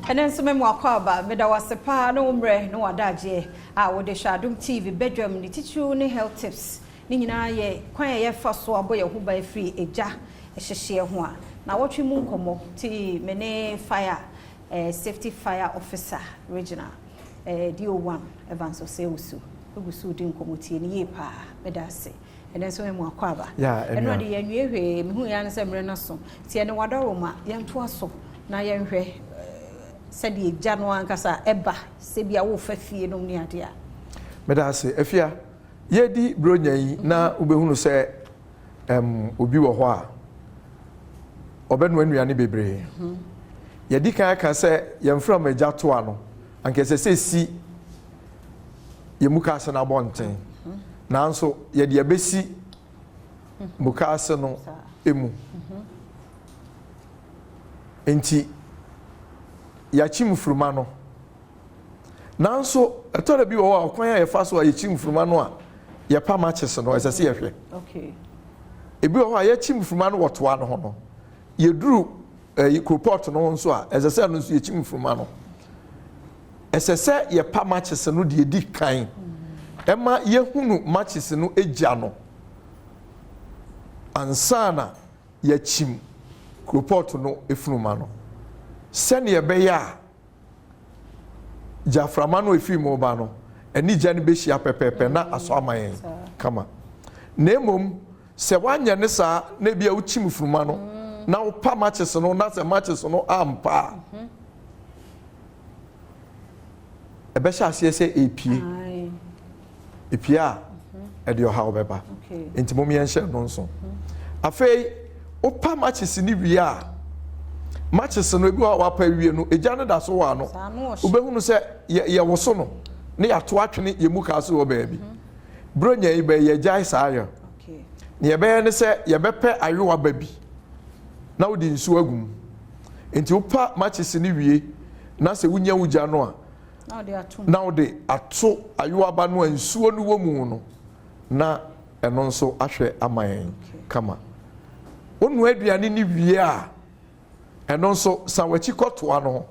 Ɛnɛ nso mɛmu akɔ aba. Meda wo ase paa ne wo mmerɛ ne w'adagyeɛ a wode hwɛ Adom TV badwam ne titiriw ne health tips ne nyinaa yɛ kwan a yɛfa so abɔ yɛn ho ban firi egya hyehyeɛ ho a na wɔtwe mu nkɔmmɔ ti me ne fire safety fire officer regional DO1 Evans Osei-Owusu egu so di nkɔmmɔ. Tie ne yie paa. Meda ase. Ɛnɛ nso mɛmu akɔ aba. Ɛno ade yɛnwie hwee. Mehu yɛn sɛ mmerɛ no so tie ne wadɔroma yɛntoa so na yɛnhwɛ sɛdeɛ gya no ankasa ɛba sɛ bia wofa fie nom ne adeɛ a. Meda ase, Afia. Yɛdi Buronya yi na wobɛhunu sɛ obi wɔ hɔ a ɔbɛnoa nnuane bebree. Yɛdi kan aka sɛ yɛmfra ma agya toa no anka ɛsɛ sɛ si yɛn mukaase no abɔnten, nanso yɛde abɛsi mukaase no mu. Nti yɛakyi mfuruma no, nanso ɛtɔ da bi wɔ hɔ a ɔkwan a yɛfa so a yɛkyi mfuruma no a yɛpa matches no, ɛsɛ sɛ yɛhwɛ. Ebi wɔ hɔ a yɛkyi mfuruma no wɔ toa no ho no, yɛduru koropɔt no ho nso a, ɛsɛ sɛ ɛno nso yɛkyi mfuruma no. Ɛsɛ sɛ yɛpa matches no deɛ di kan ɛma yɛhunu matches no gya no ansa na yɛkyim koropɔt no funuma no, sɛnea ɛbɛyɛ a gyaframa no efiri mu ba no ɛne gya no bɛhyia pɛpɛɛpɛ na asɔ ama yɛn kama. Na mmom sɛ woanyɛ ne saa na ebi a wokyim funuma no na wopa matches no na sɛ matches no ampa a, ɛbɛhyɛ aseɛ sɛ epie epie a ɛde ɔhaw bɛba. Nti mom yɛnhyɛ no nso. Afei wopa matches no wie a, matches no ebi wɔ a wapa wie no, egya no da so wɔ ano. Wobɛhunu sɛ yɛwoso no ne yɛato atwene yɛ mu kaa so wɔ baabi. Buronya yi bɛyɛ yɛgyae saa yɛ. Nea yɛbɛyɛ ne sɛ yɛbɛpɛ ayowa ba bi na wode nsuo agu mu. Nti wopa matches no wie na sɛ wonya wo gya no a, na wode ato ayowa ba no a nsuo no wɔ mu no, na ɛno nso ahwɛ ama yɛn kama. Wonoa aduane no wie a, ɛno nso san w'akyi kɔ toa no ho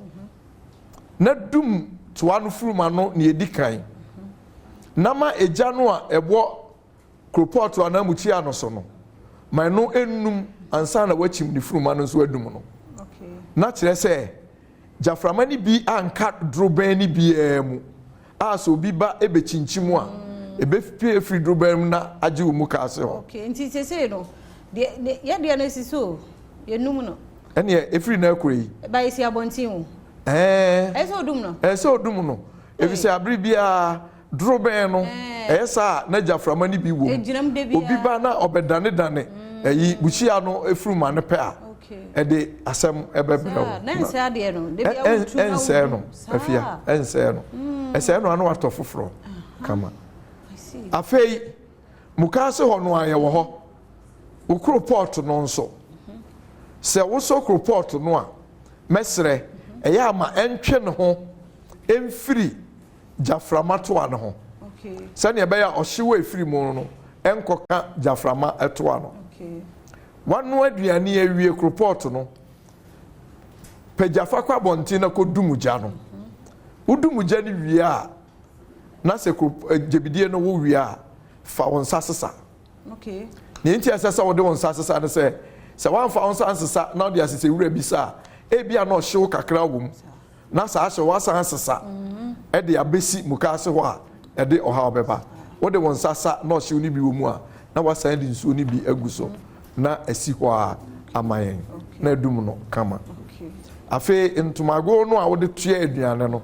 na dum toa no furuma no nea edi kan, na ma egya no a ɛwɔ koropɔɔto anaa mukyia no so no, ma ɛno nnum ansa na wakyim ne furuma no nso adum no. Na kyerɛ sɛ gyaframa no bi anka dorobɛn no biara mu a sɛ obi ba ebɛkyinkyim a, ebɛpie efiri dorobɛn mu na agye wo mu kaase hɔ. Okay, nti sesei no deɛ yɛdeɛ no esi so yɛnum no. Ɛneɛ efiri na akɔ yi. Ba esi abɔnten o. Ɛɛ. Ɛsɛ odum no. Ɛsɛ odum no, efisɛ abere biara dorobɛn no ɛyɛ saa na gyaframa no bi wɔ mu. Obi ba na ɔbɛdanedane ɛyi bukyia no efuruma no pɛ a, ɛde asɛm ɛbɛbrɛ wo. Ɛnsɛɛ no, Afia, ɛnsɛɛ no. Ɛsɛɛ no ano atɔ foforɔ kama. Afei mukaase hɔ no a yɛwɔ hɔ, wo koropɔɔto no nso, sɛ wosɔ koropɔɔto no a, mɛsrɛ ɛyɛ ama ɛntwe ne ho ɛmfiri gyaframa toa no ho, sɛnea ɛbɛyɛ a ɔhyew a ɛfiri mu no ɛnkɔka gyaframa toa no. Wanoa aduane awie, koropɔɔto no, pagya fa kɔ abɔnten na kɔdum gya no. Wodum gya no wie a, na sɛ gyebidie no wo wie a, fa wo nsa sesa. Nea nti a ɛsɛ sɛ wode wo nsa sesa ne sɛ, sɛ woamfa wo nsa ansesa na wode asesɛ wura bi sa a, ebia na ɔhyew kakra wɔ mu, na saa hyew wasan asesa de abɛsi mukaase hɔ a, ɛde ɔhaw bɛba. Wode wo nsa sa na ɔhyew no bi wɔ mu a, na wasan de nsuo no bi agu so na asi hɔ a ama yɛn na adum no kama. Afei ntomago no a wode toa aduane no,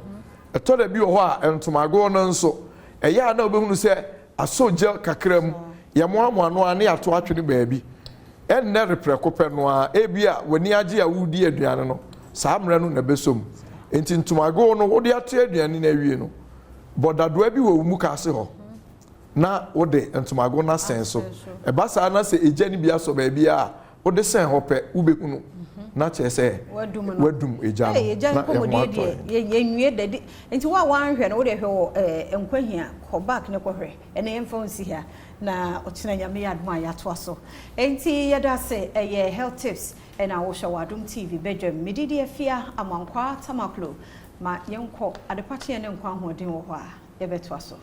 ɛtɔ da bi wɔ hɔ a ntomago no nso ɛyɛ a na wobɛhunu sɛ asɔ gya kakra mu, yɛmoamoa no a na yɛato atwene baabi. Ɛnnɛ reprɛko pɛ no ara, ebia w'ani agye a woredi aduane no, saa mmerɛ no na ɛbɛsɔ mu. Enti ntomago no wode ato aduane no awie no, bɔ dadoa bi wɔ wo mukaase hɔ na wode ntomago no asɛn so. Ɛba saa na sɛ egya no bi asɔ baabi a, wode sɛn hɔ pɛ, wobɛhunu na kyerɛ sɛ wadum egya no na ɛho atɔ yɛn. Yɛnwie da di nti wo a wanhwɛ no wode hwɛ wɔ Nkwahia kɔ back ne kɔhwɛ ɛnɛ yɛmfa wo nsi ha na ɔkyena Nyame yɛ adom a yɛatoa so. Enti yɛda ase, ɛyɛ health tips. Ɛna wohwɛ wɔ Adom TV badwam. Me din de Afia Amankwaa Tamaklo. Ma yɛnkɔ Adepakyeɛ ne Nkwa Ahoɔden wɔ hɔ a, yɛbɛtoa so.